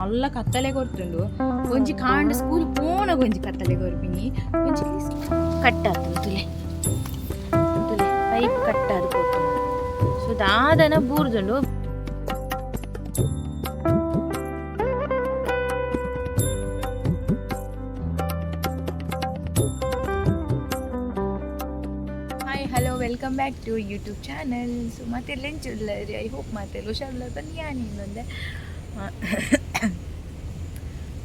ಮಲ್ಲ ಕತ್ತಲೆ ಕೊರ್ತುಂಡು. ಒಂಜಿ ಕಾಂಡ ಸ್ಕೂಲ್ ಪೋನಗ ಒಂಜಿ ಕತ್ತಲೆ ಕೊರ್ಪಿನಿ. ಒಂಜಿ ಕಟ್ಟಾತು, ತುಲೆ ತುಲೆ, ಪೈಪ್ ಕಟ್ಟಾದ್ ಪೋತುಂಡು. ಸೊ ದಾದನ ಬೂರ್ದುಂಡು. Hi, hello, welcome back to YouTube channel. So ಮಾತೆರ್ಲ ಎಂಚ ಉಲ್ಲರ್? I hope ಮಾತೆರ್ಲ ಹುಷಾರುಲ್ಲ ಬನ್ನಿ. ಯಾನ್ ಇನ್ನೊಂದೆ.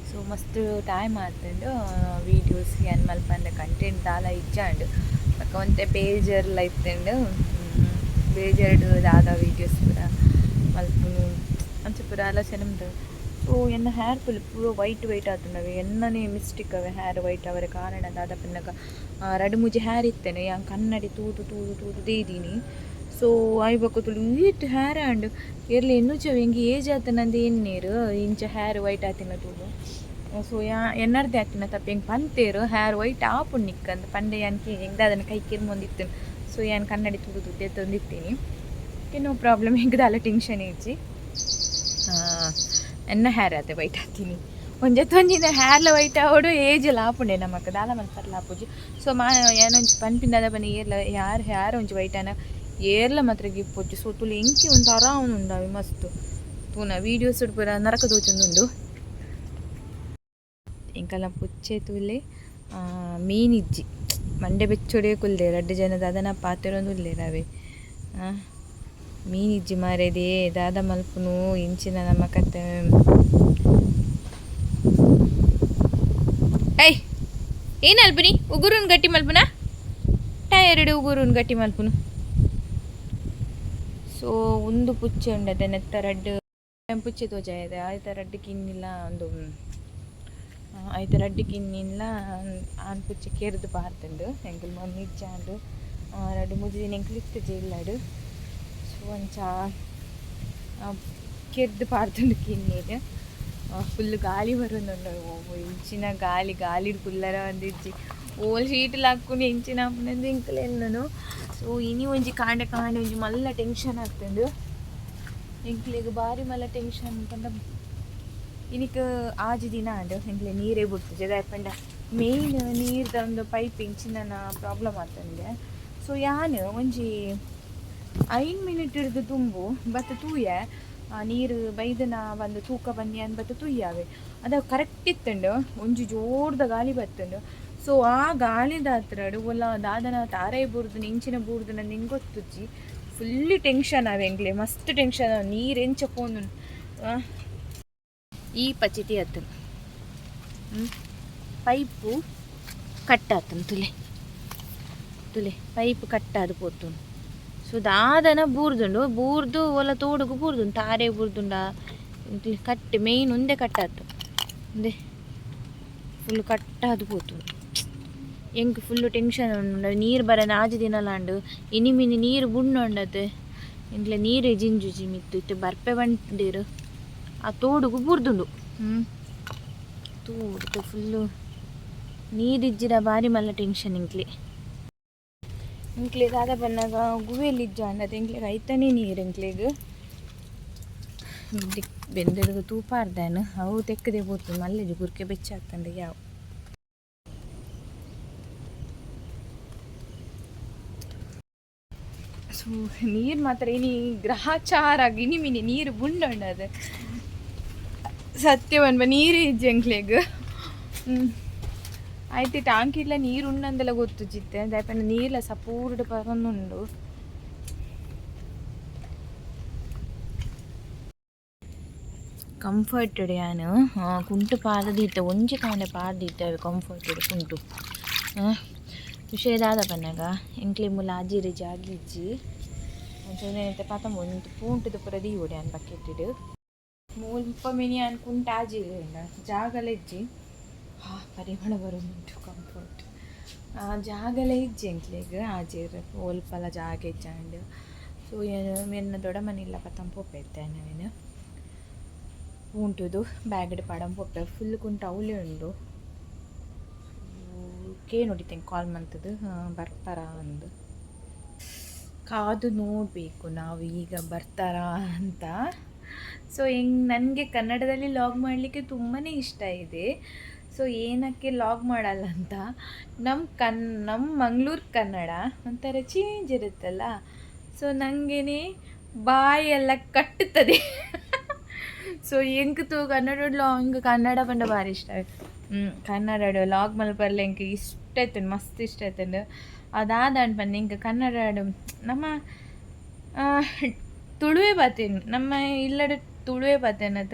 ಸೊ ಮಸ್ತ್ ಟೈಮ್ ಆತುಂಡು ವೀಡಿಯೋಸ್ ಯಾನ್ ಮಲ್ಪಂದೆ, ಕಂಟೆಂಟ್ ದಾಲ ಇಜ್ಜಾಂಡ್. ಬೊಕ ಒಂತೆ ಬೇಜಾರ್ಲ ಇತ್ತುಂಡು. ಬೇಜಾರ್ಡ್ ದಾದ ವೀಡಿಯೋಸ್ ಪೂರ ಮಲ್ಪುನು ಅಂಚ ಪೂರ ಆಲೋಚನೆ ಉಂಡು. ಸೊ ಎನ್ನ ಹೇರ್ ಫುಲ್ ಪೂರ ವೈಟ್ ವೈಟ್ ಆತುಂಡವೆ. ಎನ್ನನೇ ಮಿಸ್ಟೇಕ್ ಅವೆ. ಹೇರ್ ವೈಟ್ ಅವರೆ ಕಾರಣ ದಾದ ಪನ್ನಗ, ರಡ್ಡ್ ಮೂಜಿ ಹೇರ್ ಇತ್ತೇನೆ. ಯಾನ್ ಕನ್ನಡಿ ತೂದು ತೂದು ತೂದು ದೀದೀನಿ. ಸೊ ಆಯ್ ಬೊಕ ತುಳು ಈತ್ ಹೇರ್ ಆಂಡ್. ಏರ್ಲ ಎನ್ನುಚ ಎಂಕ್ ಏಜ್ ಆತನಂದ್ ಎನ್ನೇರು ಇಂಚ ಹೇರ್ ವೈಟ್ ಆತಿನ ತೂದು. ಸೊ ಯಾ ಎನ್ನರ್ದೆ ಆತಿನ ತಪ್ಪು. ಎಂಕ್ ಪಂತೇರು ಹೇರ್ ವೈಟ್ ಆಪುಂಡು ನಿಕ್ಕಂದ್ ಪಂಡೆ. ಯಾನ್ ಎಂಕ್ ದಾದನ ಕೈ ಕಿರ್ಮೊಂದಿತ್ತುಂಡು. ಸೊ ಯಾನ್ ಕನ್ನಡಿ ತೂದು ತೂದು ದೆತ್ತೊಂದಿತ್ತೀನಿ. ನೋ ಪ್ರಾಬ್ಲಮ್, ಎಂಕ್ ದಾಲ ಟೆನ್ಷನ್ ಇಜ್ಜಿ. ಎನ್ನ ಹೇರ್ ಆತೆ ವೈಟ್ ಆತೀನಿ. ಒಂಜೆತ್ ಒಂಜಿನ ಹೇರ್ಲ ವೈಟ್ ಆವೊಡು, ಏಜ್ ಲ ಆಪುಂಡೆ. ನಮಕ್ ದಾಲ ಮಲ್ಪರ್ಲ ಆಪುಜಿ. ಸೊ ಮಾ ಯಾನೊಂಜಿ ಪನ್ಪಿನ ದಾದ ಪಂಡ, ಏರ್ಲ ಯಾರ್ ಹೇರ್ ಒಂಜಿ ವೈಟ್ ಆನ ಏರ್ಲ ಮಾತ್ರ ಗಿಪ್ಪೊಚ್ಚಿ. ಸೊ ತುಲು ಎಂಕಿ ಒಂಥರ ಉಂಡು ಅವೆ ಮಸ್ತ್ ತೂನ ವೀಡಿಯೋಸ್ ಪೂರ ನರಕ ತೋಜೊಂದುಂಡು. ಎಂಕಲ್ನ ಪುಚ್ಚೆ ತೂಲೆ, ಮೀನಿಜ್ಜಿ. ಮಂಡೆ ಬೆಚ್ಚೊಡೆ ಕುಲ್ದೆ ರಡ್ಡ್ ಜನ ದಾದನ ಪಾತೆರೊಂದುಲ್ಲೆರ್ ಅವೆ. ಮೀನಿಜ್ಜಿ ಮಾರೇದಿ, ದಾದ ಮಲ್ಪುನು ಇಂಚಿನ ನಮ್ಮ ಕತೆ. ಏಯ್, ಏನ್ ಅಲ್ಪುನಿ? ಉಗುರುನ್ ಗಟ್ಟಿ ಮಲ್ಪುನ? ಟೈರ್ಡ್ ಉಗುರುನ್ ಗಟ್ಟಿ ಮಲ್ಪುನು. ಸೊ ಉಂದು ಪುಚ್ಚೆ ಉಂಡತೆ. ನೆತ್ತ ರಡ್ಡ್ ಪುಚ್ಚೆ ತೋಜಾಯದೆ. ಆಯ್ತ ರಡ್ಡ್ ಕಿನ್ನಿಲ ಒಂದು ಐತ ರಡ್ಡ್ ಕಿನ್ನಿಲ್ಲ ಆನ್ ಪುಚ್ಚೆ ಕೆರ್ದ್ ಪಾರ್ತುಂಡು. ಎಂಕುಲು ಮೊನ್ನೆ ಇಜ್ಜಾಂಡ್, ರಡ್ಡ್ ಮೂಜಿ ದಿನ ಎಂಕುಲು ಇತ್ತುಜಿ ಇಲ್ಲಡ್. ಸೊ ಅಂಚ ಕೆರ್ದ್ ಪಾರ್ತುಂಡು ಕಿನ್ನಿನ್. ಫುಲ್ ಗಾಳಿ ಬರೊಂದುಂಡು. ಇಂಚಿನ ಗಾಳಿ, ಗಾಳಿಡ್ ಕುಲ್ಲರ ಒಂದಿಜ್ಜಿ. ಓಲ್ ಶೀಟ್ ಹಾಕುನು, ಎಂಚಿನ ಆಪುನಂದ್ ಎಂಕುಲು ಎನ್ನುನು. ಸೊ ಇನಿ ಒಂಜಿ ಕಾಂಡೆ ಕಾಂಡೆ ಒಂಜಿ ಮಲ್ಲ ಟೆನ್ಷನ್ ಆಗ್ತುಂಡು ಎಂಕ್ಲೆಗ್, ಬಾರಿ ಮಲ್ಲ ಟೆನ್ಷನ್ ಪಂಡ, ಇನಿಕ್ ಆಜಿ ದಿನ ಆಂಡ್ ಎಂಕ್ಲೆ ನೀರೇ ಬುಡ್ತುಜಿ. ದಾಯೆ ಪಂಡ ಮೇನ್ ನೀರ್ದ ಒಂದು ಪೈಪ್ ಇಂಚಿನ ಪ್ರಾಬ್ಲಮ್ ಆತುಂಡೆ. ಸೊ ಯಾನ್ ಒಂಜಿ 5 ಮಿನಿಟ್ ಹಿಡ್ದು ದುಂಬು ಬತ್ತ ತೂಯೆ, ನೀರು ಬೈದನ ಬಂದು ತೂಕ ಬನ್ನಿ ಅನ್ ಬತ್ತ ತೂಯಾವೆ. ಅದ ಕರೆಕ್ಟ್ ಇತ್ತುಂಡು. ಒಂಜಿ ಜೋರ್ದ ಗಾಳಿ ಬತ್ತುಂಡು. ಸೊ ಆ ಗಾಳಿದ ಹತ್ರಡು ಒಲ್ಲ ದಾದನ ತಾರೆ ಬೂರ್ದು ಇಂಚಿನ ಬೂರ್ದು ನಂಗೆ ಗೊತ್ತುಜ್ಜಿ. ಫುಲ್ ಟೆನ್ಷನ್ ಆವೆ ಎಂಕ್ಲೆ, ಮಸ್ತ್ ಟೆನ್ಷನ್. ನೀರು ಎಂಚ ಪೋಂದುಂಡು ಈ ಪಚಿತಿ ಆತುಂಡು. ಪೈಪು ಕಟ್ ಆತುಂಡು. ತುಲೆ ತುಲೆ, ಪೈಪ್ ಕಟ್ಟಾದ್ ಪೋತುಂಡು. ಸೊ ದಾದನ ಬೂರ್ದುಂಡು. ಬೂರ್ದು ಒಲ ತೋಡುಗು ಬೂರ್ದುಂಡು, ತಾರೆ ಬೂರ್ದುಂಡ ಕಟ್ ಮೇಯ್ನ್ ಉಂದೆ ಕಟ್ಟಾತು. ಉಂದೆ ಫುಲ್ ಕಟ್ಟಾದ್ ಪೋತುಂಡು. ಎಂಕ್ ಫುಲ್ ಟೆನ್ಷನ್ ಉಂಡು. ನೀರು ಬರನ ಆಜಿ ದಿನಲಾಂಡು. ಇನಿ ಮಿನಿ ನೀರು ಬುಡ್ನೊಂಡತೆ. ಎಂಕ್ಲೆ ನೀರು ಜಿಂಜುಜಿ ಮಿತ್ತು. ಇತ್ತೆ ಬರ್ಪೆ ಬಂಡೇರು. ಆ ತೋಡುಗು ಬೂರ್ದುಂಡು. ತೋಡುದು ಫುಲ್ಲು ನೀರಿಜ್ಜಿಡ ಬಾರಿ ಮಲ್ಲ ಟೆನ್ಷನ್ ಎಂಕ್ಲೆ. ಎಂಕ್ಲೆ ದಾದ ಬನ್ನಗ ಗುವೆಲ್ ಇಜ್ಜಾಂಡ ಎಂಕ್ಲೆಗ್ ಐತನೇ ನೀರು. ಎಂಕ್ಲೆಗ್ ಬೆಂದೆರ್ಗ್ ತೂಪಾರ್ದಾನ ಅವು ತೆಕ್ಕದೆ ಪೋತು. ಮಲ್ಲೆಜು ಗುರ್ಕೆ ಬೆಚ್ಚ ಆಗ್ತಂಡೆ ಯಾವ. ಸೊ ನೀರು ಮಾತ್ರ ಇನಿ ಗ್ರಹಚಾರ ಗಿನಿ ಮಿನಿ ನೀರು ಬುಂಡೊಂಡದು. ಸತ್ಯ ಪನ್ಪ, ನೀರು ಇಜ್ಜಿ ಎಂಕ್ಲೆಗ್. ಆಯ್ತು, ಟಾಂಕಿಡ್ಲ ನೀರು ಉಂಡಂದೆಲ್ಲ ಗೊತ್ತುಜಿತ್ತೆ. ದಾಯೆ ಪಂಡ ನೀರ್ಲ ಸಪೂರ್ಡ್ ಬರೊಂದುಂಡು. ಕಂಫರ್ಟೆಡ್ ಯಾನ್ ಕುಂಟು ಪಾಡ್ದಿತ್ತೆ. ಒಂಜಿ ಕಾಂಡೆ ಪಾಡ್ದಿತ್ತೆ ಕಂಫರ್ಟೆಡ್ ಕುಂಟು. ವಿಷಯ ದಾದ ಪನ್ನಗ, ಎಂಕ್ಲೆ ಮೂಲ ಆಜಿರೆ ಜಾಗ ಇಜ್ಜಿ. ಅಂಚನೆ ಪಾತ ಒಂಜಿ ಪೂಂಟುದ ಪೂರ ದೀವೊಡು ಯಾನ್ ಬಕೆಟ್. ಮುಲ್ಪ ಮಿನಿ ಯಾನ್ ಕುಂಟು ಆಜಿರೆ ಜಾಗಲ ಇಜ್ಜಿ. ಹಾ, ಪರಿಮಳ ಬರೋದುಂಟು ಕಂಫರ್ಟ್. ಜಾಗಲ ಇಜ್ಜಿ ಎಂಕ್ಲೆಗ್ ಆಜಿರ್, ಒಲ್ಪಲ ಜಾಗ ಇಜ್ಜಾಂಡ್. ಸೊ ಏನು ಎನ್ನ ದೊಡ್ಡ ಮನೆ ಪತ್ತಂ ಪೋಪೆ ಇತ್ತೆ ಅವೇನು ಉಂಟುದು ಬ್ಯಾಗ್ಡ್ ಪಾಡಂ ಪೋಪೆ. ಫುಲ್ ಕುಂಟು ಅವಲೇ ಉಂಡು. ಕೇನೊಡಿತೆ ಕಾಲ್ ಮಂತದು ಬರ್ತಾರಾ ಅಂದು. ಕಾದು ನೋಡಬೇಕು ನಾವು ಈಗ ಬರ್ತಾರಾ ಅಂತ. ಸೊ ಹೆಂಗೆ ನನಗೆ ಕನ್ನಡದಲ್ಲಿ ಲಾಗ್ ಮಾಡಲಿಕ್ಕೆ ತುಂಬಾ ಇಷ್ಟ ಇದೆ. ಸೊ ಏನಕ್ಕೆ ಲಾಗ್ ಮಾಡಲ್ಲ ಅಂತ, ನಮ್ಮ ಮಂಗ್ಳೂರು ಕನ್ನಡ ಒಂಥರ ಚೇಂಜ್ ಇರುತ್ತಲ್ಲ. ಸೊ ನನಗೇನೆ ಬಾಯೆಲ್ಲ ಕಟ್ಟುತ್ತದೆ. ಸೊ ಎಂಕ್ ತೂ ಕನ್ನಡ ಲಾಂಗ್ ಕನ್ನಡ ಪಂಡ ಭಾರಿ ಇಷ್ಟ. ಕನ್ನಡ ಲಾಗ್ ಮಲ್ಪರ್ಲೆ ಎಂಕ್ ಇಷ್ಟ ಆಯ್ತುಂಡು, ಮಸ್ತ್ ಇಷ್ಟ ಆಯ್ತುಂಡು. ಅದಾದ ಪಂಡ ಎಂಕ್ ಕನ್ನಡ ನಮ್ಮ ತುಳುವೆ ಪಾತೇನು, ನಮ್ಮ ಇಲ್ಲಡ ತುಳುವೆ ಪಾತೇನತ.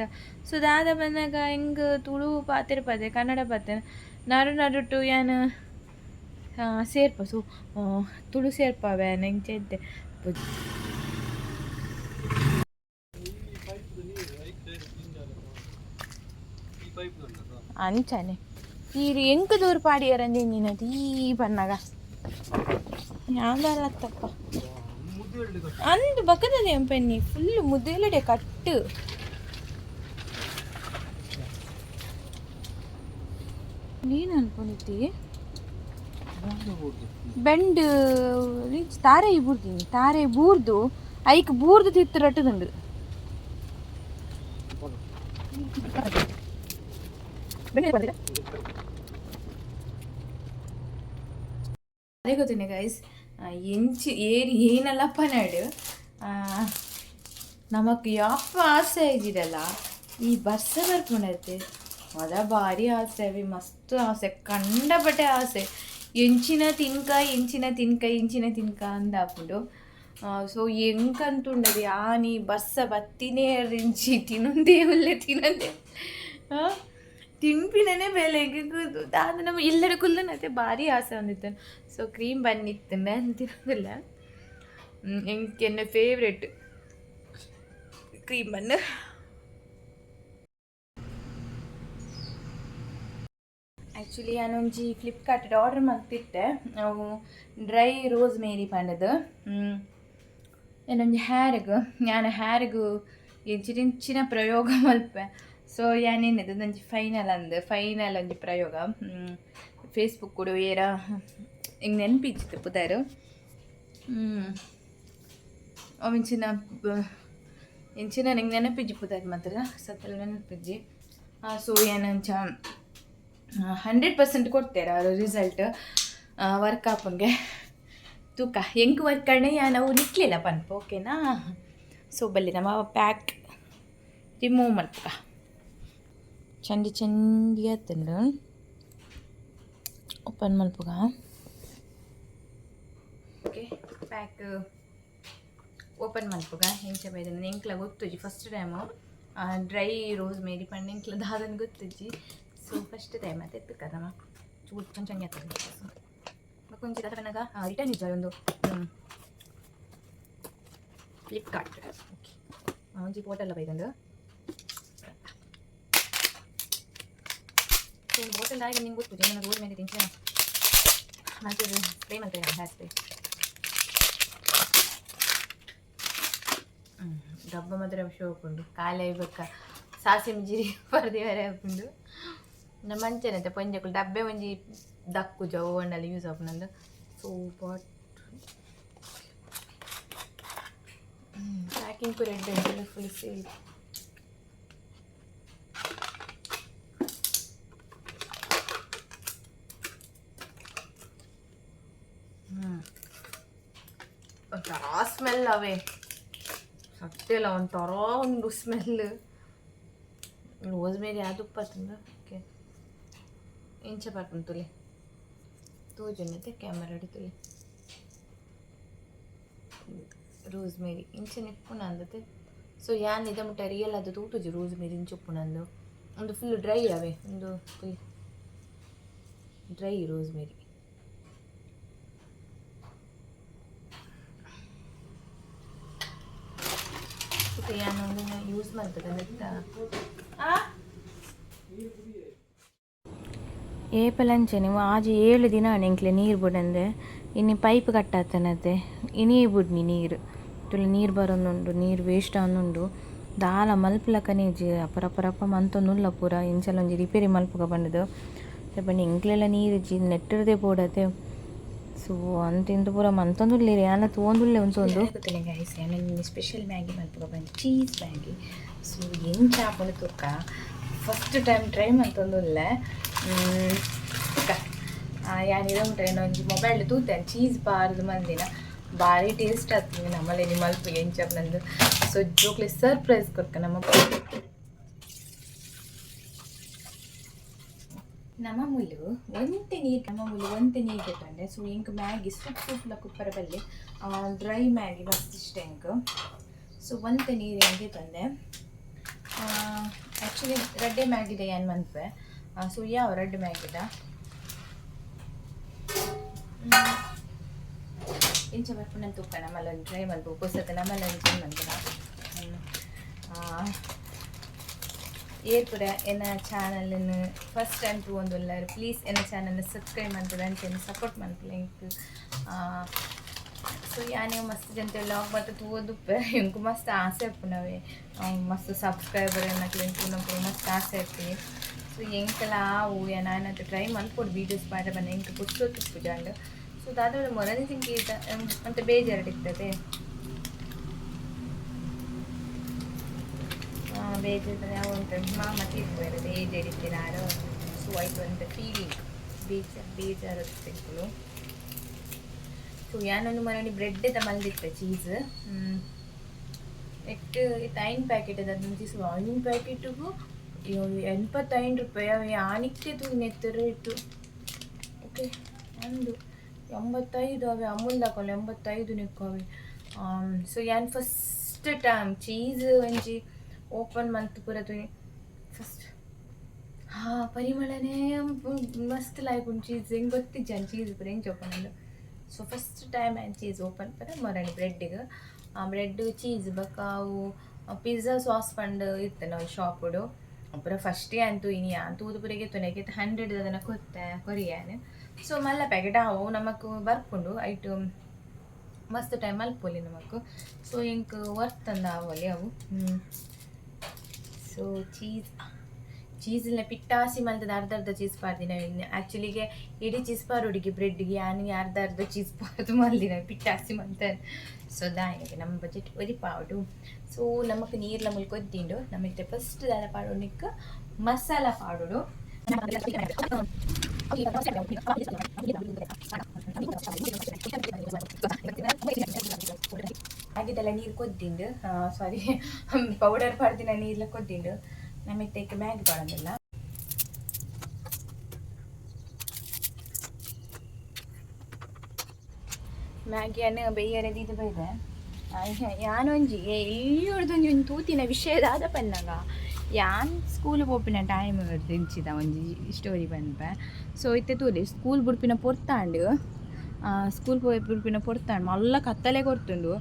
ಸೊ ದಾದ ಬಂದಾಗ ಹಿಂಗೆ ತುಳು ಪಾತೆರ ಪಾತೆ ಕನ್ನಡ ಪಾತೇನ ನಡು ನಡುಟು ಯಾನ್ ಸೇರ್ಪ. ಸೊ ತುಳು ಸೇರ್ಪಾವೆ ಇಂಚ ಇದ್ದೆ. ಅಂಚನೆ ಈರು ಎಂಕ್ ದೂರ ಪಾಡಿಯರಂದೆ ನೀನದು ಈ ಬಣ್ಣಗ ಯಾವ್ದಲ್ಲತ್ತಪ್ಪ ಅಂದು ಬಕ್ಕದಲ್ಲಿ ಪೆನ್ನಿ ಫುಲ್ ಮುದ್ದೇಲಡೆ ಕಟ್ಟು. ನೀನು ಅನ್ಕೊಂಡಿದ್ದಿ ಬೆಂಡ್ ತಾರೆ ಬೂರ್ದಿನಿ, ತಾರೆ ಬೂರ್ದು ಐಕ್ ಬೂರ್ದು ತಿತ್ತು ರಟ್ಟದುಂಡು. ಅದೇ ಗೊತ್ತೇನೆ ಗೈಸ್, ಎಂಚಿ ಏರಿ ಏನಲ್ಲಪ್ಪ ನಾಡು ನಮಕ್ ಯಾಪ ಆಸೆ ಆಗಿರಲ್ಲ ಈ ಬರ್ಸ ಬರ್ಪುಂಡೈತೆ. ಅದ ಭಾರಿ ಆಸೆ ಅವಿ, ಮಸ್ತ್ ಆಸೆ, ಕಂಡಪಟ್ಟೆ ಆಸೆ. ಎಂಚಿನ ತಿನ್ಕ ಎಂಚಿನ ತಿನ್ಕ ಎಂಚಿನ ತಿನ್ಕ ಅಂದಾಪುಂಡು. ಸೊ ಎಂಕಂತುಂಡದು ಆನಿ ಬರ್ಸ ಬತ್ತಿನೇ ರಿಂಚಿ ತಿನ್ನೊಂದೇ ಉಲ್ಲೆ ತಿನ್ನೊಂದೇ ತಿನ್ಪಿನೇ ಬೇಲೆ ದಾದ ನಮ್ಮ ಇಲ್ಲಡ ಕುಲ್ಲನತೆ ಭಾರಿ ಆಸೆ ಒಂದಿತ್ತು. ಸೊ ಕ್ರೀಮ್ ಬನ್ನಿತ್ತು ತಿನ್ನೋದಿಲ್ಲ. ಎಂಕ್ ಎನ್ನ ಫೇವ್ರೆಟ್ ಕ್ರೀಮ್ ಬನ್ನು. ಆ್ಯಕ್ಚುಲಿ ಯಾನೊಂಜಿ ಫ್ಲಿಪ್ಕಾರ್ಟ್ ಆರ್ಡರ್ ಮಲ್ತಿತ್ತೆ ಅವು ಡ್ರೈ ರೋಸ್ ಮೇರಿ ಪಂಡದು ಏನೊಂಜಿ ಹ್ಯಾರ್ಗ್. ಯಾನ್ ಹ್ಯಾರ್ಗ್ ಎಂಚಿನ ಪ್ರಯೋಗ ಮಲ್ಪೆ. ಸೊ ಯಾನೇನಿದೆ ಒಂಜಿ ಫೈನಲ್ ಅಂದ್ ಫೈನಲ್ ಒಂಜಿ ಪ್ರಯೋಗ. ಫೇಸ್ಬುಕ್ ಕೂಡ ಏರ ಹಿಂಗೆ ನೆನಪಿಜ್ಜಿತ್ತು ಪುದರ್ ಅವಿಂಚಿನ ಎಂಚಿನ ನಿಂಗೆ ನೆನಪಿಜ್ಜಿ ಪುದರ್ ಮಾತ್ರ ಸತ್ತಲ್ ನೆನಪಿಜ್ಜಿ. ಸೊ ಏನಂಚ 100% ಕೊಡ್ತೇರ ರಿಸಲ್ಟ್ ವರ್ಕ್ ಆಪಂಗೆ ತೂಕ ಎಂಕ್ ವರ್ಕ್ ಅಣ್ಣ ಯಾನ್ ಅವು ನಿಕ್ಲಿಲ್ಲ ಪನ್ಪ. ಓಕೆನಾ? ಸೊ ಬಲ್ಲಿ ನಮ್ಮ ಪ್ಯಾಕ್ ರಿಮೂವ್ ಮಲ್ಪುಗ. ಚಂಡಿ ಚಂಡಿ ಆತುಂಡು. ಓಪನ್ ಮಲ್ಪುಗ. ಓಕೆ, ಪ್ಯಾಕ್ ಓಪನ್ ಮಲ್ಪುಗ. ಎಂಚ ಬೈದನ ಎಂಕ್ಲ ಗೊತ್ತುಜಿ. First time dry rosemary ಪಂಡ ಎಂಕ್ಲ ದಾದನ್ ಗೊತ್ತುಜಿ. ಸೊ ಫಸ್ಟ್ ಟೈಮ್ ಅತ್ತೆ ಎತ್ತುಕದಮ್ಮ ಚೂರು ಚಂದ ಚಂದ ಆಗ್ತದೆ. ಬೊಕ್ಕ ದಾದ ರಿಟರ್ನ್ ಇಜ್ಜ ಒಂದು ಫ್ಲಿಪ್ಕಾರ್ಟ್. ಓಕೆ, ಒಂಜಿ ಬಾಟಲ್ ಬೈದಂದು. ಸೊ ಬಾಟಲ್ ದಾಯಿಗ ನಿಂಗೆ ಗೊತ್ತುಜಿ ನನ್ನ ರೋಸ್ ಮೇರಿ ತಿಂಚಿನ ಮಲ್ತೇವೆ ಸ್ಪ್ರೇ ಮಲ್ತೇವೆ ಹೇರ್ ಸ್ಪ್ರೇ. ಡಬ್ಬ ಮಾತ್ರ ಶೋಕ್ ಉಂಡು. ಕಾಲೆ ಬೊಕ್ಕ ಸಾಸಿಮೆ ಜಿರಿ ಪರ್ದಿವರೆ ಆಪುಂಡು. ನಮ್ಮ ಅಂಚೆನತೆ ಪೊಂಜೆಕುಲು ಡಬ್ಬೆ ಒಂಜಿ ದಕ್ಕುಜ ಓಂಡಲ ಯೂಸ್ ಆಪುನಂದು. ಸೊ ಬಾಟ್ ಪ್ಯಾಕಿಂಗ್ ಪೂರ ಎಡ್ಡೆ, ಫುಲ್ ಸೀಲ್. ಒಂಥರ ಸ್ಮೆಲ್ ಅವೇ ಸತ್ತಿಲ್ಲ, ಒಂಥರ ಒಂದು ಸ್ಮೆಲ್. ರೋಸ್ ಮೇರಿ ಯಾವ್ದು ಉಪ್ಪತ್ತಂದ. ಓಕೆ, ಇಂಚ ಬರ್ಪುಂಡು ತುಲೆ ತೋಜುಂಡತೆ ಕ್ಯಾಮರಾ ತುಲೆ. ರೋಸ್ ಮೇರಿ ಇಂಚನೆ ಇಪ್ಪುನಂದತೆ. ಸೊ ಯಾನ್ ಇದ ಮುಟ್ಟ ರಿಯಲ್ ಅದು ತೂತುಜಿ ರೋಸ್ ಮೇರಿ ಇಂಚ ಉಪ್ಪುನಂದು. ಒಂದು ಫುಲ್ ಡ್ರೈ ಅವೇ, ಒಂದು ಫುಲ್ ಡ್ರೈ ರೋಸ್ ಮೇರಿ. ಯಾನ್ ಒಂದನ್ನ ಯೂಸ್ ಮಲ್ತದೆ ನೆತ್ತ ಏಪಲಂಚನೆ ಆಜಿ 7 ದಿನ ಎಂಕ್ಲೆ ನೀರು ಬುಡಂದೆ. ಇನಿ ಪೈಪ್ ಕಟ್ಟಾತನತೆ ಇನಿ ಬುಡ್ನಿ ನೀರು ತುಲೆ ನೀರು ಬರೋನುಂಡು, ನೀರು ವೇಸ್ಟ್ ಆವೊಂದುಂಡು. ದಾಲ ಮಲ್ಪುಲಕನೆ ಇಜ್ಜಿ, ಅಪರಪರಪ ಮಂತೊಂದುಲ್ಲ ಪೂರ. ಎಂಚಲ ಒಂಜಿ ರಿಪೇರಿ ಮಲ್ಪುಗ ಪಂಡುದು ಪಂಡ ಎಂಕ್ಲೆಲ ನೀರು ಇಜ್ಜಿ, ನೆಟ್ಟರ್ದೇ ಬೋಡತೆ. ಸೊ ಅಂತಿಂತ ಪೂರ ಮಂತೊಂದುಲ್ಲೇರಿ ಯಾನ ತೂವೊಂದುಲ್ಲೆ ಒಂಚೊಂದು ಗೊತ್ತಿಲ್ಲ ಗೈಸ್. ಯಾನ ಸ್ಪೆಷಲ್ ಮ್ಯಾಗಿ ಮಲ್ಪುಗ ಬಂದು, ಚೀಸ್ ಮ್ಯಾಗಿ. ಸೊ ಎಂಚ ಆಪುಂಡು ತುಕ್ಕ, ಫಸ್ಟ್ ಟೈಮ್ ಟ್ರೈ ಮಂತೊಂದುಲ್ಲೆ ತುಕ್ಕ. ಯಾನ್ ಇರ ಒಂಜಿ ಮೊಬೈಲ್ ತೂತೆ, ಚೀಸ್ ಬಾರ್ದು ಮಂದಿನ ಭಾರಿ ಟೇಸ್ಟ್ ಆಗ್ತದೆ. ನಮ್ಮಲ್ಲಿ ಮಲ್ಪುಗ ಎಂಚ ನಂದು. ಸೊ ಜೋಕ್ಲೆ ಸರ್ಪ್ರೈಸ್ ಕೊರ್ಕ. ನಮ್ಮ ನಮ್ಮ ಮುಲ್ಲು ಒಂತೆ ನೀರು, ನಮ್ಮ ಮುಲ್ಲು ಒಂತೆ ನೀರು ಬೇಕಾಂಡೆ. ಸೊ ಎಂಕ್ ಮ್ಯಾಗಿ ಸೂಪ್ ಸೂಪ್ಲ ಕುಪ್ಪರ ಬಲ್ಲಿ, ಡ್ರೈ ಮ್ಯಾಗಿ ಮಸ್ತ್ ಇಷ್ಟ ಎಂಕ್. ಸೊ ಒಂತೆ ನೀರು ಎಂಗೆ ತಂದೆ. ಆ್ಯಕ್ಚುಲಿ ರಡ್ಡೆ ಮ್ಯಾಗಿದೆ ಏನು ಮನ್ಪೆ. ಸೊ ಯಾವ ರಡ್ಡ್ ಮ್ಯಾಗಿದ ಇಂಚ ಬರ್ಪುಂಡು ತೂಕ. ನಮ್ಮಲ್ಲೊಂದು ಟ್ರೈ ಮಲ್ಪು ಪೊಸತ್ ನಮ್ಮಲ್ಲೊಂದು ಮನ್ಪುನ. ಏರ್ ಪೂರ ಎನ್ನ ಚಾನಲ್ನ ಫಸ್ಟ್ ಟೈಮ್ ತೂವೊಂದುಲ್ಲಾರ್, ಪ್ಲೀಸ್ ಎನ್ನ ಚಾನಲ್ನ ಸಬ್ಸ್ಕ್ರೈಬ್ ಮನ್ಪುಡು, ಅಂಚೆನೆ ಸಪೋರ್ಟ್ ಮನ್ಪುಲೆ ಎಂಕ್. ಸೊ ಯಾನ್ ಮಸ್ತ್ ಜನತೆ ವ್ಲಾಗ್ ಮಾತ ತೂವೊಂದುಪ್ಪೆ. ಎಂಕ್ ಮಸ್ತ್ ಆಸೆ ಉಪ್ಪುನವೆ, ಮಸ್ತ್ ಸಬ್ಸ್ಕ್ರೈಬರ್ ಎನ್ನಕ್ಲೆನ್ ತೂನಪುರ ಮಸ್ತ್ ಆಸೆ ಇಪ್ಪುನಿ. ಸೊ ಎಂಕಲ ಆವು ಯಾನ್ ಟ್ರೈ ಮಲ್ಪೊಡು ವೀಡಿಯೋಸ್ ಪಾಡ ಬನ್ನ, ಎಂಕ್ ಪುರ್ಸೊತ್ತು ಇಪ್ಪುಜಾಂಡ್. ಸೊ ದಾದ ಮೊರನೆ ತಿಂಕಿ ಅಂತ ಬೇಜಾರು ಇರ್ತದೆ. ಬೇಜಾರು ಯಾವ ಉಂಟು ಮಾಮ ತೀರ್ಪು ಏಜ್ ಹಿಡಿತಿನಾರು. ಸೊ ಆಯ್ತು ಅಂತ ಫೀಲಿಂಗ್, ಬೇಜಾರು ಬೇಜಾರು ತಿಂಕುಲು. ಸೊ ಯಾನೊಂದು ಮರಣಿ ಬ್ರೆಡ್ ಮಲ್ದಿತ್ತೆ ಚೀಸ್ ಎಟ್ಟು ಇತ್ತು ಐನ್ ಪ್ಯಾಕೆಟ್ ಅದು. ಸೊ ಐನ್ ಪ್ಯಾಕೆಟಿಗೂ 85 ರೂಪಾಯಿ. ಅವು ಯಾನಿಕ್ಕೆ ತೂಯಿನೆತ್ತು ರೇಟು. ಓಕೆ, ಒಂದು 85 ಅವೆ ಅಮೂಲ್ ದಾಕಲ್ಲ 85 ನಿಕ್ಕವೆ. ಸೊ ಯಾನ್ ಫಸ್ಟ್ ಟೈಮ್ ಚೀಸ್ ಒಂಜಿ ಓಪನ್ ಮಲ್ತ್ ಪೂರ ತೂಯಿ ಫಸ್ಟ್. ಹಾಂ, ಪರಿಮಳನೇ ಮಸ್ತ್ ಲಾಯ್ಕ್ ಉಂಡು ಚೀಸ್. ಹೆಂಗೆ ಗೊತ್ತಿಜ್ಜಾನ್ ಚೀಸ್ ಪೂರ ಎಂಚ ಓಪನ್ ಉಂಡು. ಸೊ first time and cheese open ಪರ ಮೊರಣಿ ಬ್ರೆಡ್ಗೆ ಬ್ರೆಡ್ ಚೀಸ್ ಬೊಕ್ಕ ಅವು ಪಿಜ್ಜಾ ಸಾಸ್ ಪಂಡ್ ಇತ್ತು ನಾವು ಶಾಪುಡು ಪೂರ. ಫಸ್ಟೇ ಅಂತೂ ಇನಿ ಯಾನ್ ತೂದು ಪೂರ ಗೆತ್ತೊನೆ 100 ಅದನ್ನ ಕೊತ್ತೆ ಕೊರಿಯಾನ್. ಸೊ ಮಲ್ಲ ಪ್ಯಾಕೆಟ್ ಅವು ನಮಕ್ ಬರ್ಪುಂಡು, ಐಟ್ ಮಸ್ತ್ ಟೈಮ್ ಮಲ್ಪೊಲಿ ನಮಕ್. ಸೊ ಎಂಕ್ ವರ್ತ್ ಅಂದ ಆವೊಲಿ ಅವು. ಸೊ ಚೀಸ್ ಚೀಸ್ನ ಪಿಟ್ಟಾಸಿ ಮಲ್ತದ ಅರ್ಧ ಅರ್ಧ ಚೀಸ್ ಪಾಡ್ದಿನ. ಆ್ಯಕ್ಚುಲಿಗೆ ಇಡೀ ಚೀಸ್ ಪಾರುಡಿಗೆ ಬ್ರೆಡ್ಗೆ, ಯಾನ್ ಅರ್ಧ ಅರ್ಧ ಚೀಸ್ ಪಾರ್ದು ಮಲ್ದಿನ, ಪಿಟ್ಟಾಸಿ ಮಲ್ತ. ಸೊ ದಾಯೆಗೆ ನಮ್ಮ ಬಜೆಟ್ ಒರಿಪಾವಡು. ಸೊ ನಮಕ್ ನೀರ್ಲ ಮುಲ್ಪ ಕೊದ್ದಿಂಡು. ನಮಗೆ ಫಸ್ಟ್ ದಾದ ಪಾಡೋನಿಕ್ ಮಸಾಲ ಪಾಡೋಡು. ಆಗಿದೆಲ್ಲ ನೀರು ಕೊದ್ದಿಂಡು, ಸಾರಿ, ಪೌಡರ್ ಪಾಡ್ದಿನ ನೀರ್ಲ ಕೊದ್ದಿಂಡು. ನಮಗೆ ಮ್ಯಾಗಿ ಪಾಡೋದಿಲ್ಲ. ಮ್ಯಾಗಿಯನ್ನು ಬೇಯರೆ ದೀದು ಬೈದೆ. ಯಾನೊಂಜಿ ಎಲ್ಲಿಯೊಡ್ದೊಂಜಿ ಒಂಜಿ ತೂತಿನ ವಿಷಯ ದಾದ ಪನ್ನಗ, ಯಾನ್ ಸ್ಕೂಲ್ ಪೋಪಿನ ಟೈಮ್ ಇಂಚಿದ ಒಂಜಿ ಸ್ಟೋರಿ ಪನ್ಪೆ. ಸೊ ಇತ್ತೆ ತೂಲೆ, ಸ್ಕೂಲ್ ಬುಡ್ಪಿನ ಪೊರ್ತಾಂಡ್, ಸ್ಕೂಲ್ ಪೋಯಿ ಬುಡ್ಪಿನ ಪೊರ್ತಾಂಡ್, ಮಲ್ಲ ಕತ್ತಲೆ ಕೊರ್ತುಂಡು.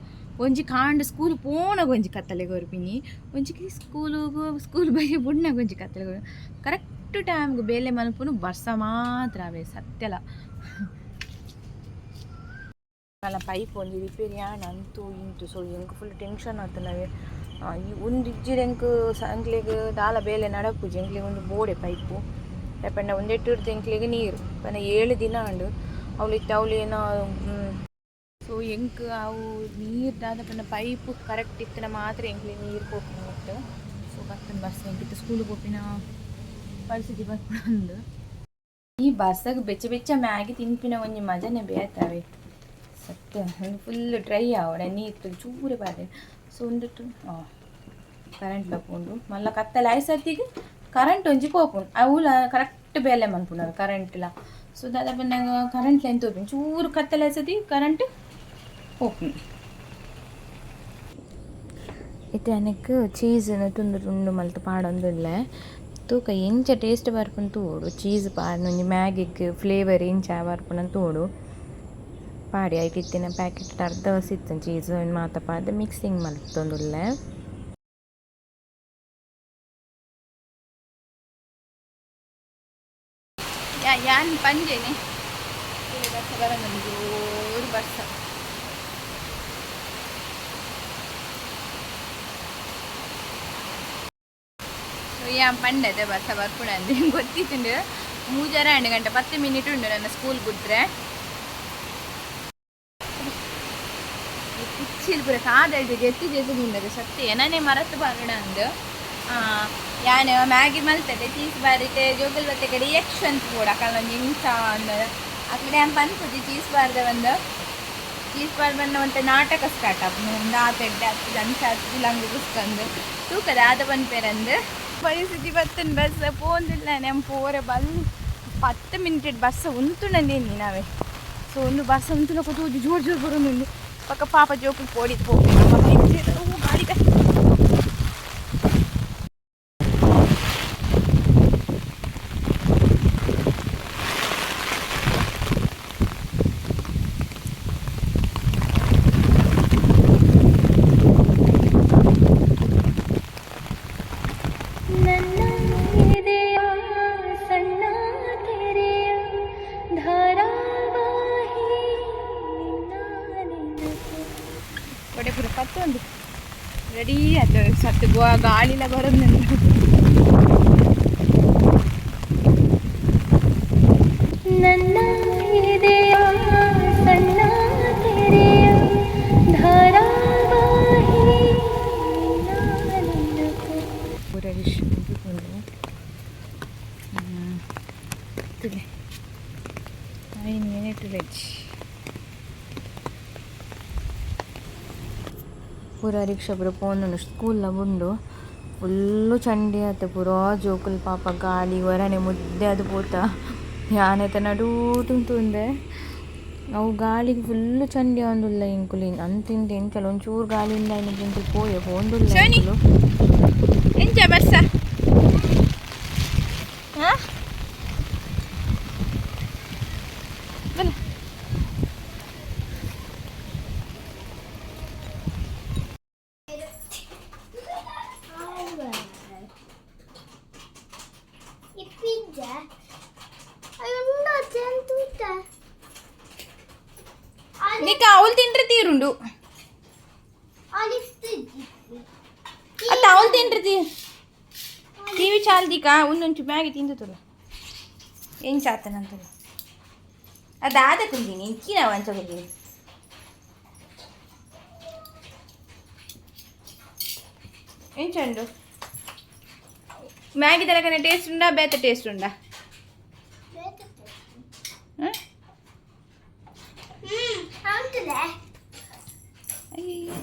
ಒಂಜಿ ಕಾಂಡ್ ಸ್ಕೂಲ್ ಪೋನಗ ಒಂಜಿ ಕತ್ತಲೆ ಕೊರ್ಪಿನಿ, ಒಂಜಿ ಸ್ಕೂಲುಗು ಸ್ಕೂಲ್ ಬೈ ಬುಡ್ನಾಗ ಒಂಜಿ ಕತ್ತಲೆ ಕೊರ್. ಕರೆಕ್ಟ್ ಟೈಮ್ಗೆ ಬೇಲೆ ಮಲ್ಪುನು ಬರ್ಸ ಮಾತ್ರ ಅವೇ ಸತ್ಯಲ. ಅಲ್ಲ, ಪೈಪ್ ಒಂಜಿ ರಿಪೇರಿ ಆಂಡ್ ಅಂತು ಇಂತು. ಸೊ ಎಂಕ್ ಫುಲ್ ಟೆನ್ಷನ್ ಆತನವೆ. ಈ ಒಂದು ಇಜ್ಜಿಡ ಎಂಕ್ ಎಂಕ್ಲೆಗ್ ದಾಲ ಬೇಲೆ ನಡಪುಜಿ. ಎಂಕ್ಲೆಗ್ ಒಂದು ಬೋಡೆ ಪೈಪು ಪಂಡ ಒಂದೆಟ್ಟು ಎಂಕ್ಲೆಗ್ ನೀರು ಪಂಡ 7 ದಿನ ಆಂಡ್ ಅವ್ಲು ಇತ್ತೆ ಅವ್ಲು ಏನೋ. ಸೊ ಎಂಕ್ ಅವು ನೀರು ದಾದ ಪಂಡ ಪೈಪ್ ಕರೆಕ್ಟ್ ಇತ್ತಿನ ಮಾತ್ರ ಎಂಕ್ಲೆಗ್ ನೀರು ಪೋಪಿನ ಒಟ್ಟು. ಸೊ ಬತ್ತನ್ ಬರ್ಸ, ಎಂಕ್ ಸ್ಕೂಲ್ ಪೋಪಿನ ಪರಿಸ್ಥಿತಿ ಬರ್ಪುಂಡು. ಈ ಬರ್ಸಗ್ ಬೆಚ್ಚ ಬೆಚ್ಚ ಮ್ಯಾಗಿ ತಿನ್ಪಿನ ಒಂಜಿ ಮಜನೆ ಬೇತವೆ ಸತ್ಯ. ಒಂದು ಫುಲ್ ಡ್ರೈ ಆವಡೆ ನೀರು ಚೂರು ಬಾದೆ. ಸೊ ಒಂದಿಟ್ಟು ಕರೆಂಟ್ ಪೋಂಡು. ಮಲ್ಲ ಕತ್ತಲೆ ಆಯ್ಸತ್ತಿಗೆ ಕರೆಂಟ್ ಒಂಜಿ ಪೋಪುಂಡು. ಅವುಲ ಕರೆಕ್ಟ್ ಬೇಲೆ ಮನ್ಪುಂಡು ಕರೆಂಟ್ಲ. ಸೊ ದಾದ ಪನ್ನಗ ಕರೆಂಟ್ ಲೈನ್ ತೋಪಿನ ಚೂರು ಕತ್ತಲೆ ಆಯ್ಸತಿ ಕರೆಂಟ್ ಪೋಪುಂಡು. ಇತ್ತೆ ಅನೆಕ್ ಚೀಸ್ ತುಂಡು ತುಂಡು ಮಲ್ತ್ ಪಾಡೊಂದುಲ್ಲೆ. ತೂಕ ಎಂಚ ಟೇಸ್ಟ್ ಬರ್ಪುಂಡು ತೂವೊಡು. ಚೀಸ್ ಪಾಡ್ನ ಒಂಜಿ ಮ್ಯಾಗಿಗ್ ಫ್ಲೇವರ್ ಎಂಚ ಬರ್ಪುಂಡು ತೂವೊಡು. ಪಾಡಿ ಐಟ್ ಇತ್ತಿನ ಪ್ಯಾಕೆಟ್ ಅರ್ಧ ಇತ್ತು ಚೀಸ್ ಮಾತ ಪಾಡ್ದ್ ಮಿಕ್ಸಿಂಗ್ ಮಲ್ತೊಂದುಲ್ಲೆ. ಯಾನ್ ಪಂಜೆನೆ ಬರ್ಸ ಬರಂದು ಜೋರು ಬರ್ಸ. ಯಾನ್ ಪಂಡತೆ ಬರ್ಸ ಬರ್ಪುಂಡು ಗೊತ್ತಿತ್ತುಂಡು. ಮೂಜರ ಆಂಡ್ ಗಂಟೆ 10 ಮಿನಿಟ್ ಉಂಡು ನನ್ನ ಸ್ಕೂಲ್ ಬಿಟ್ರೆ. ಎಚ್ಚಿಲ್ ಪೂರ ಕಾದಲ್ಡ್ ಜೆತ್ತಿ ಜೆತ್ತಿ ಉಂಡದು ಸತ್ಯ ಎನನೆ ಮರತ್ ಪಾಡೋಣ ಅಂದ್. ಯಾನ್ ಮ್ಯಾಗಿ ಮಲ್ತದೆ ಚೀಸ್ ಬಾರಿತೆ ಜೋಗಲ್ ಬತ್ತೆ ಕಡೆ ರಿಯಾಕ್ಷನ್ ಪೋಡ ಅಕಲ್ನ ಇಂಚ ಅಂದ್ ಅಕ್ಲೆ ಯಾನ್ ಪನ್ಪುಜಿ ಚೀಸ್ ಬಾರ್ದ ಬಂದು ಚೀಸ್ ಬಾರ್ ಬಂದ ಒಂತೆ ನಾಟಕ ಸ್ಟಾರ್ಟ್ ಆಪುಂಡು ಉಂದು ಆತ ಎಡ್ಡೆ ಆತು ಅಂಚ ಆತು ಲಂಗ್ ಕುಸ್ಕಂದು ತೂಕದ ಆದ ಪನ್ಪೇರಂದ್. ಪರಿಸ್ಥಿತಿ ಬತ್ತನ್ ಬಸ್ ಪೋಂದಿಲ್ಲ ನೆಂ ಪೋರೆ ಬಲ್ಲಿ 10 ಮಿನಿಟ್ ಬಸ್ ಉಂತುಂಡಂದೇನಿ ನಾವೇ. ಸೊ ಒಂದು ಬಸ್ ಉಂತುಲಕ ತೂಜು ಜೋರು ಜೋರು ಬರೋನುಂಡು ಪಕ್ಕ ಪಾಪ ಜೋಕುಲು ಪೋಡಿದ್ ಪೋಪೆ ಗಾಡಿ. ನನ್ನ ಎದೆಯ ಸಣ್ಣ ತೆರೆಯ ಧಾರಾವಾಹಿ ನಿನ್ನ ನೆನಪು. ಕೊಡೆ ಪೂರ ಪತ್ತೊಂದು ರೆಡಿ ಆಯ್ತು. ಸತ್ತು ಗೋವಾ ಗಾಳಿಲ ಬರೋದು. ನನ್ನ ಎದೆಯ ಸಣ್ಣ ತೆರೆಯ ಧಾರಾವಾಹಿ ನಿನ್ನ ನೆನಪು. ಪೂರ ವಿಶ್ ಮುಗಿಕೊಂಡು ತುಲೆ 9 ಮಿನಿಟ್ ವೆಜ್ ಪೂರ ರಿಕ್ಷಾ ಪೂರ ಪೋನುಂಡು. ಸ್ಕೂಲ್ಲ ಉಂಡು ಫುಲ್ಲು ಚಂಡಿ ಆತ. ಪೂರ ಜೋಕುಲು ಪಾಪ ಗಾಳಿ ಹೊರನೆ ಮುದ್ದೆ ಅದು ಪೋತ. ಯಾನೆತ ನಡೂಟುಂತುಂದೆ ಅವು ಗಾಳಿಗೆ ಫುಲ್ಲು ಚಂಡಿ ಆವೊಂದುಲ್ಲ ಎಂಕುಲು ಅಂತಿಂತ ಎಂಚಲ ಒಂಚೂರು ಗಾಳಿಯಿಂದ ಎಂಕುಲು ಪೋಯೆ ಪೋಂದುಲ್ಲ ಎಂಕುಲು. ಎಂಚ ಬಸ್ಸ? ಹಾಂ, ಬನ್ನಿ. ನಿಕ್ಕ ಅವಳು ತಿಂಡ್ರೆ ತೀರುಂಡು ಅತ್ತ. ಅವಳು ತಿಂಡ್ರೆ ತೀ ಟಿವಿ ಚಾಲ್ದಿಕಾ ಒಂದೊಂಚು ಮ್ಯಾಗಿ ತಿಂದು ತುಲ್ಲ ಎಂಚ ಆತನಂತಲ್ಲ ಅದಾದ ಕುಂದಿನಿ ಇಂಚಿನ ವಂಚ ಕುಂದಿನಿ. ಎಂಚ ಉಂಡು ಮ್ಯಾಗಿ? ತರಕನೆ ಟೇಸ್ಟ್ ಉಂಡಾ, ಬೇತ ಟೇಸ್ಟ್ ಉಂಡಾ? ಹ್ಮ್? ಅಯ್ಯಯ್ಯೋ.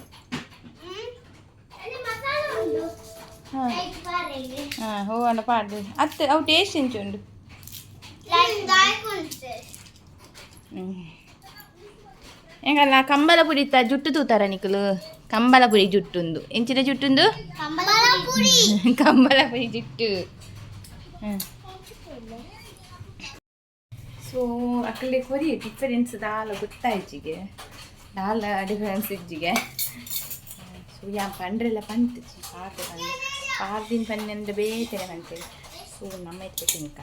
ಹಾಂ ಹಾಂ, ಹೂವಣ್ಣ ಪಾಡ್ದು ಅತ್ತೆ ಅವು ಟೇಸ್ಟ್ ಎಂಚ ಉಂಡು? ಎಂಕಲ್ಲ ಕಂಬಳ ಪುಡಿತ ಜುಟ್ಟು ತೂತಾರ ನಿಕುಲು? ಕಂಬಳ ಪುಡಿ ಜುಟ್ಟುಂದು. ಎಂಚಿನ ಜುಟ್ಟುಂದು? ಕಂಬಳ ಪುಡಿ ಜುಟ್ಟು. ಸೊ ಅಕಲೆ ಕೊರಿ ಡಿಫರೆನ್ಸ್ ದಾಲ ಗೊತ್ತಾಯ್ಚಿಗೆ, ದಾಲ ಡಿಫರೆನ್ಸ್ ಇಜ್ಜಿಗೆ. ಸೊ ಯಾನ್ ಪಂಡ್ರೆಲ್ಲ ಪಂತುಜಿ ಪಾರ್ದೆ ಪಂದ್ ಪಾರ್ದಿನ ಪನ್ನಿ ಬೇತೆನೆ ಪಂತೇವೆ. ಸೊ ನಮ್ಮ ಇತ್ತೆ ತಿಂಕ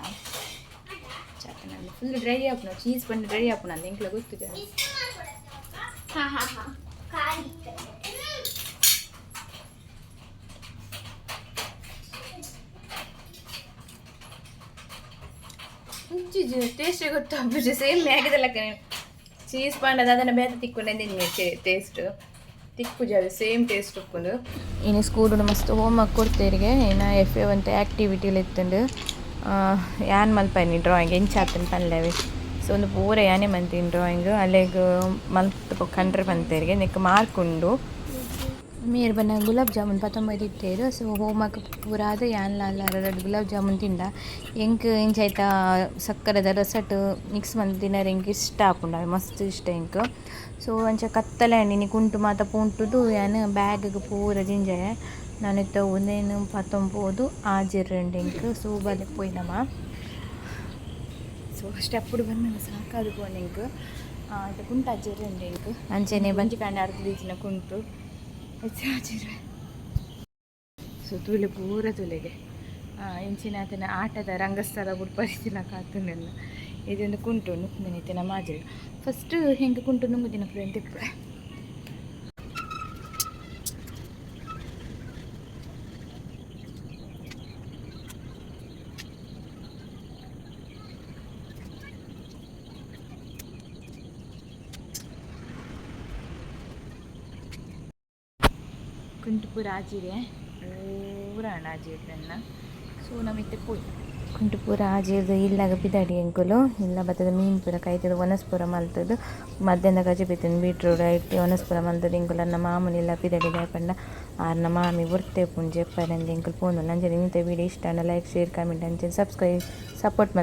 ಚಾತ ನಾನು ಫುಲ್ ಡ್ರೈ ಆಪುನ ಚೀಸ್ ಪಂಡ ಡ್ರೈ ಆಪುನ ಅಂದ್ ಎಂಕ್ಲ ಗೊತ್ತುಜ. ಹಾ ಹಾ ಹಾ ಕಾಲಿ. ಟೇಸ್ಟ್ ಗೊತ್ತಾಗ್ಬಿಟ್ಟು ಸೇಮ್ ಮ್ಯಾಗಿದಲ್ಲಕ್ಕ ಚೀಸ್ ಪಾಂಡದ ಅದನ್ನು ಬೇತೆ ತಿಕ್ಕೊಂಡೆ ಟೇಸ್ಟ್ ತಿಕ್ಕುಜ, ಅದು ಸೇಮ್ ಟೇಸ್ಟ್ ಉಪ್ಪುಂಡು. ಇನ್ನು ಸ್ಕೂಲ್ ಮಸ್ತ್ ಹೋಮ್ವರ್ಕ್ ಕೊಡ್ತೇರಿಗೆ. ಇನ್ನು ಎಫ್ ಎ ಒಂತೆ ಆ್ಯಕ್ಟಿವಿಟಿಲಿ ಇತ್ತುಂಡು. ಯಾನ್ ಮಲ್ಪಾಯಿನಿ ಡ್ರಾಯಿಂಗ್ ಎಂಚ ಆತನ್ ಪನ್ಲೆವೆ. ಸೊ ಒಂದು ಪೂರ ಯಾನೇ ಮಂತೀನಿ ಡ್ರಾಯಿಂಗ್ ಅಲ್ಲೆಗ್ ಮಲ್ತ್ ಕಂಡ್ರೆ ಪಂತೇರಿಗೆ ನೆಕ್ ಮಾರ್ಕ್ ಉಂಡು. ಮೇರ್ ಬನ್ನ ಗುಲಾಬ್ ಜಾಮೂನ್ ಪತ್ತೊಂಬತ್ತು ಇತ್ತೇರು. ಸೊ ಹೋಮ್ವರ್ಕ್ ಪೂರ ಆದ್ ಯಾನ್ಲ ಅಲ್ಲ ರಡ್ಡ್ ಗುಲಾಬ್ ಜಾಮೂನ್ ತಿಂದ. ಎಂಕ್ ಇಂಚ ಸಕ್ಕರೆದ ರಸಟ್ ಮಿಕ್ಸ್ ಮಲ್ತ್ ತಿನರೆ ಎಂಕ್ ಇಷ್ಟ ಆಪುಂಡು ಅವು ಮಸ್ತ್ ಇಷ್ಟ ಎಂಕ್. ಸೊ ಅಂಚ ಕತ್ತಲೆ ಆಂಡ್. ಇನಿ ಕುಂಟು ಮಾತ ಪೂಂಟುದು ಯಾನ್ ಬ್ಯಾಗ್ ಪೂರ ಜಿಂಜಾಯೆ. ನನ ಇತ್ತೆ ಉಂದೆನ್ ಪತ್ತೊಂದು ಆಜಿರಂಡ್ ಎಂಕ್. ಸೊ ಬಲೆ ಪೋಯಿನಮ. ಸೊ ಸ್ಟೆಪ್ಪುಡು ಬನ್ನಗ ಸಾಕಾದ್ ಪೋಂಡು ಎಂಕ್. ಇತ್ತೆ ಕುಂಟು ಆಜಿರಂಡ್ ಎಂಕ್. ಅಂಚೆನೆ ಬಂಜಿ ಕಾಂಡೆ ಅರ್ಧ ದೀತಿನ ಕುಂಟು ಆಜಿರ. ಸೊ ತೂಲೆ ಪೂರ ತೂಲೆಗೆ ಇಂಚಿನ ಆತನ ಆಟದ ರಂಗಸ್ಥಳ ಬುಡ್ಪರಿತಿನ ಕಾತುನೆಲ್ಲ. ಇದೊಂದು ಕುಂಟು ಉಂಡು. ಇತ್ತೆ ನಮ್ಮ ಆಜಿರ ಫಸ್ಟ್ ಹೆಂಗೆ ಕುಂಟು ನುಂಗುದಿನ ಫ್ರೆಂಡ್ ತಿಪ್ಪೆ. ಕುಂಟು ಪೂರ ಆಜಿರೆ, ಪೂರ ಆಜಿರ್ದನ್ನ. ಸೊ ನಮಿತ್ತೆ ಪೋಯಿ ಕುಂಟು ಪೂರ ಆಜಿರ್ದು ಇಲ್ಲಾಗ ಪಿದಾಡಿ ಎಂಕುಲು. ಇಲ್ಲ ಬತ್ತದ ಮೀನು ಪೂರ ಕೈತದ ಒನಸ್ ಪೂರ ಮಲ್ತದು, ಮಧ್ಯಾಹ್ನ ಗಜ ಬಿತ್ತಿನ ಬೀಟ್ರೂಟ್ ಐಟ್ ಒನಸ್ ಪೂರ ಮಲ್ತದು ಎಂಕುಲು ಅನ್ನ ಮಾಮೂಲಿ ಇಲ್ಲ ಪಿದಾಡಿ. ಪಂಡ ಆರ್ನ ಮಾಮಿ ಒರ್ತೆ ಪುಂಜೆ ಎಪ್ಪರಂದು ಎಂಕುಲು ಪೋಂದು. ಅಂಚನೆ ಇಂತ ವೀಡಿಯೋ ಇಷ್ಟ ಆಂಡ ಲೈಕ್, ಶೇರ್, ಕಮೆಂಟ್ ಅಂಚನೆ ಸಬ್ಸ್ಕ್ರೈಬ್ ಸಪೋರ್ಟ್ ಮಲ್ತ್.